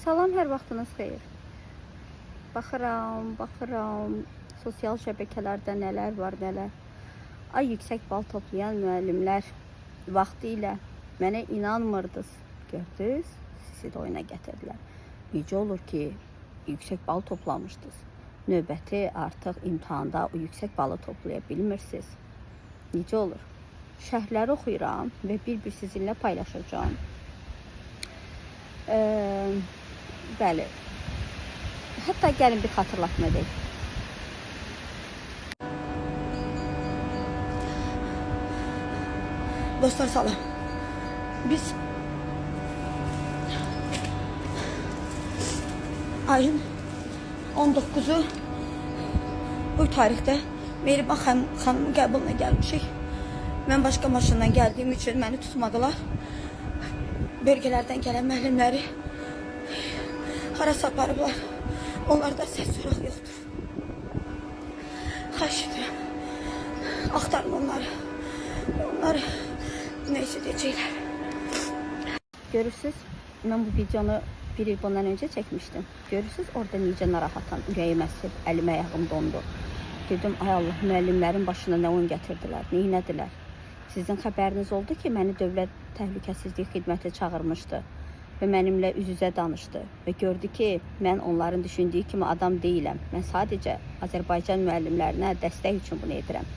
Salam, hər vaxtınız xeyir. Baxıram, baxıram, sosial şəbəkələrdə nələr var, nələr. Ay yüksək bal toplayan müəllimlər vaxtı ilə mənə inanmırdınız. Gördünüz, sizi də oyuna gətirdilər. Necə olur ki, yüksək bal toplamışdınız. Növbəti artıq imtahanda o yüksək balı toplaya bilmirsiniz. Necə olur? Şərhləri oxuyuram və bir-bir sizinlə paylaşacağam. Bəli. Hətta gəlin bir xatırlatma edək. Dostlar salam. Biz ayın 19-u bu tarixdə Mehriban xanımın qəbuluna gəlmişik. Mən başqa maşından gəldiyim üçün məni tutmadılar. Bölgələrdən gələn müəllimləri harasa aparıblar. Onlarda səs soraq yoxdur. Xahiş edirəm. Axtarın onları. Onlar neysə deyəcəklər. Görürsüz, mən bu videonu bir il bundan öncə çəkmişdim. Görürsüz, orada necə narahatam, ürəyim əsir, əlim ayağım dondu. Dedim, ay Allah, müəllimlərin başına nə oyun gətirdilər, nə elədilər. Sizin xəbəriniz oldu ki, məni Dövlət Təhlükəsizlik Xidməti çağırmışdı və mənimlə üz-üzə danışdı və gördü ki, mən onların düşündüyü kimi adam deyiləm. Mən sadəcə Azərbaycan müəllimlərinə dəstək üçün bunu edirəm.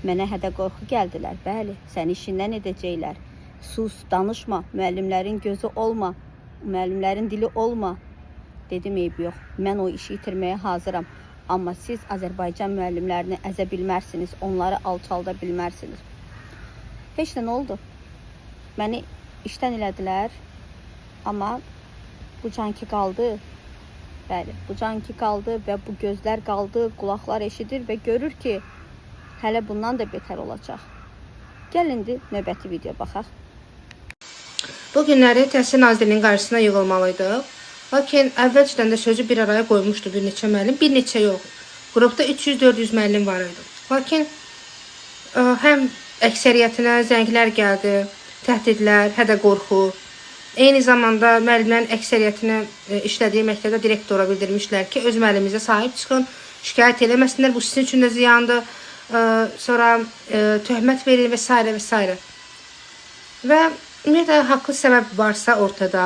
Mənə hədə qorxu gəldilər. Bəli, səni işindən edəcəklər. Sus, danışma, müəllimlərin gözü olma, müəllimlərin dili olma. Dedim, eyb yox. Mən o işi itirməyə hazıram. Amma siz Azərbaycan müəllimlərini əzə bilmərsiniz, onları alçalda bilmərsiniz. Heç nə oldu? Məni işdən elədilər. Amma bu can ki qaldı. Bəli, bu can ki qaldı və bu gözlər qaldı, qulaqlar eşidir və görür ki, hələ bundan da betər olacaq. Gəlin indi növbəti video baxaq. Bu günləri Təhsil Nazirliyinin qarşısına yığılmalıydıq. Lakin əvvəlcədən də sözü bir araya qoymuşdu bir neçə müəllim, bir neçə yox. Qrupda 300-400 müəllim var idi. Lakin həm əksəriyyətinə zənglər gəldi, təhdidlər, hədə qorxu. Eyni zamanda müəllimlərin əksəriyyətini işlədiyi məktəbdə direktora bildirmişlər ki, öz müəlliminizə sahib çıxın, şikayət eləməsinlər, bu sizin üçün də ziyandır. Sonra töhmət verin və s. və s. Və ümumiyyətlə haqlı səbəb varsa ortada,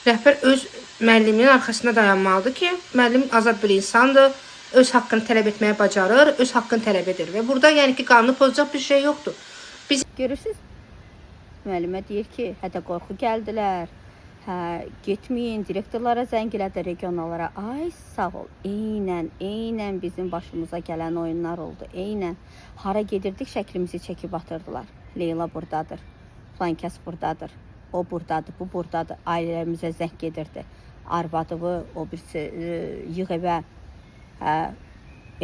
rəhbər öz müəlliminin arxasında dayanmalıdır ki, müəllim azad bir insandır, öz haqqını tələb etməyə bacarır, öz haqqını tələb edir və burada yəni ki, qanunu pozacaq bir şey yoxdur. Biz Görürsüz? Müəllimə deyir ki, hədə qorxu gəldilər. Hə, getməyin, direktorlara zəng elədi, regionallara. Ay, sağ ol. Eynən, eynən bizim başımıza gələn oyunlar oldu. Eynən. Hara gedirdik, şəklimizi çəkib atırdılar. Leyla burdadır. Filankəs burdadır. O burdadır, bu burdadır. Ailələrimizə zəng gedirdi. Arvadımı, o birisi yığ evə. Hə,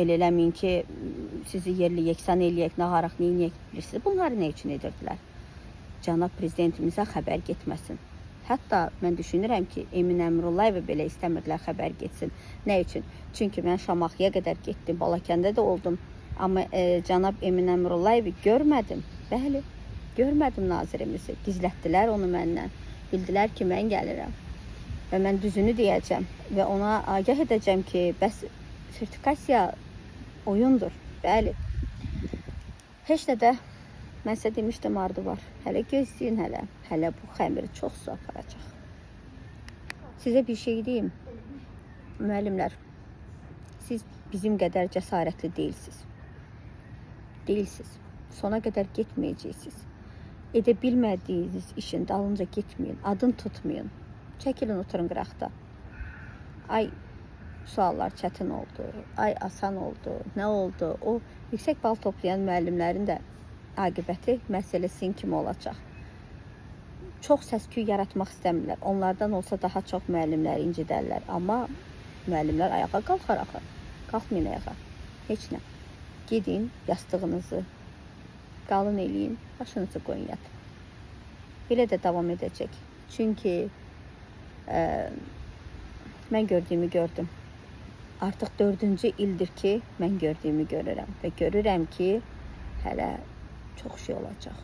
elə eləməyin ki, sizi yerli yeksan eləyək, nə haraq, nə eləyək. Bilirsiniz, bunları nə üçün edirdilər? Cənab prezidentimizə xəbər getməsin. Hətta mən düşünürəm ki, Emin Əmrullayevə belə istəmirdilər xəbər getsin. Nə üçün? Çünki mən Şamaxıya qədər getdim, Balakəndə də oldum. Amma cənab Emin Əmrullayevi görmədim. Bəli, görmədim nazirimizi. Gizlətdilər onu məndən. Bildilər ki, mən gəlirəm. Və mən düzünü deyəcəm və ona agah edəcəm ki, bəs sertifikasiya oyundur. Bəli. Heç nə də mən sizə demişdim ardı var. Hələ gözləyin hələ. Hələ bu xəmiri çox su aparacaq. Sizə bir şey deyim. Müəllimlər, siz bizim qədər cəsarətli deyilsiniz. Deyilsiniz. Sona qədər getməyəcəksiniz. Edə bilmədiyiniz işin dalınca getməyin, adın tutmayın. Çəkilin, oturun qıraqda. Ay suallar çətin oldu, ay asan oldu, nə oldu? O yüksək bal toplayan müəllimlərin də aqibəti məsələ sizin kimi olacaq. Çox səs-küy yaratmaq istəmirlər. Onlardan olsa daha çox müəllimləri incidərlər. Amma müəllimlər ayağa qalxar axı. Qalxmayın ayağa. Heç nə. Gedin yastığınızı qalın eləyin, başınızı qoyun yatın. Belə də davam edəcək. Çünki mən gördüyümü gördüm. Artıq dördüncü ildir ki, mən gördüyümü görürəm və görürəm ki, hələ çox şey olacaq.